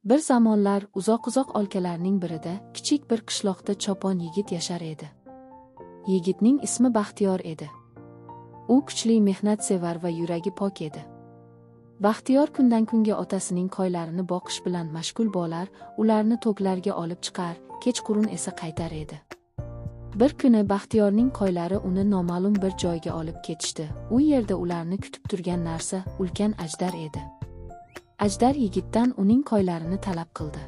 Bir zamonlar uzoq-uzoq olkalarning birida kichik bir qishloqda chopon yigit yashar edi. Yigitning ismi Baxtiyor edi. U kuchli, mehnatsevar va yuragi pok edi. Baxtiyor kundan kunga otasining qo'ylarini boqish bilan mashg'ul bo'lar, ularni to'klarga olib chiqar, kechqurun esa qaytar edi. Bir kuni Baxtiyorning qo'ylari uni noma'lum bir joyga olib ketishdi. U yerda ularni kutib turgan narsa ulkan ajdar edi. Ajdar yigitdan uning qo'ylarini talab qildi.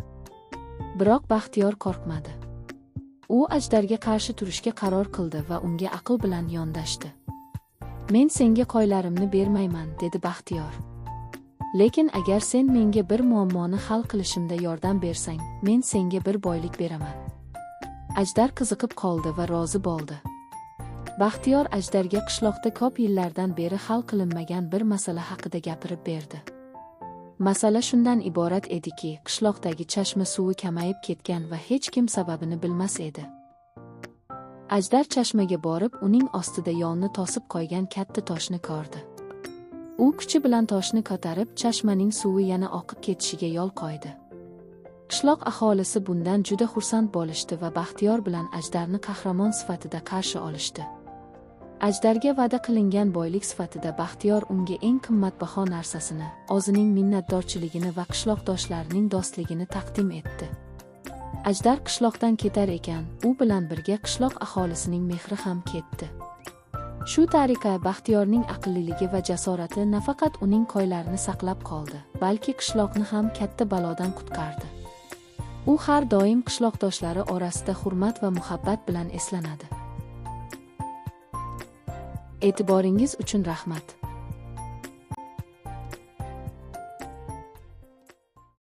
Biroq Baxtiyor qo'rqmadi. U ajdarga qarshi turishga qaror qildi va unga aql bilan yondashdi. "Men senga qo'ylarimni bermayman", dedi Baxtiyor. "Lekin agar sen menga bir muammoni hal qilishimda yordam bersang, men senga bir boylik beraman." Ajdar qiziqib qoldi va rozi bo'ldi. Baxtiyor ajdarga qishloqda ko'p yillardan beri hal qilinmagan bir masala haqida gapirib berdi. Masala shundan iborat ediki, qishloqdagi chashma suvi kamayib ketgan va hech kim sababini bilmas edi. Ajdar chashmaga borib, uning ostida yolni tosib qo'ygan katta toshni ko'rdi. U kuchi bilan toshni ko'tarib, chashmaning suvi yana oqib ketishiga yo'l qo'ydi. Qishloq aholisi bundan juda xursand bo'lishdi va Baxtiyor bilan ajdarni qahramon sifatida qarshi olishdi. Ajdarga va'da qilingan boylik sifatida Baxtiyor unga eng qimmatbaho narsasini, o'zining minnatdorchiligini va qishloqdoshlarining do'stligini taqdim etdi. Ajdar qishloqdan ketar ekan, u bilan birga qishloq aholisining mehri ham ketdi. Shu tariqa Baxtiyorning aqlliligi va jasorati nafaqat uning qo'ylarini saqlab qoldi, balki qishloqni ham katta balodan qutqardi. U har doim qishloqdoshlari orasida hurmat va muhabbat bilan eslanadi. E'tiboringiz uchun rahmat.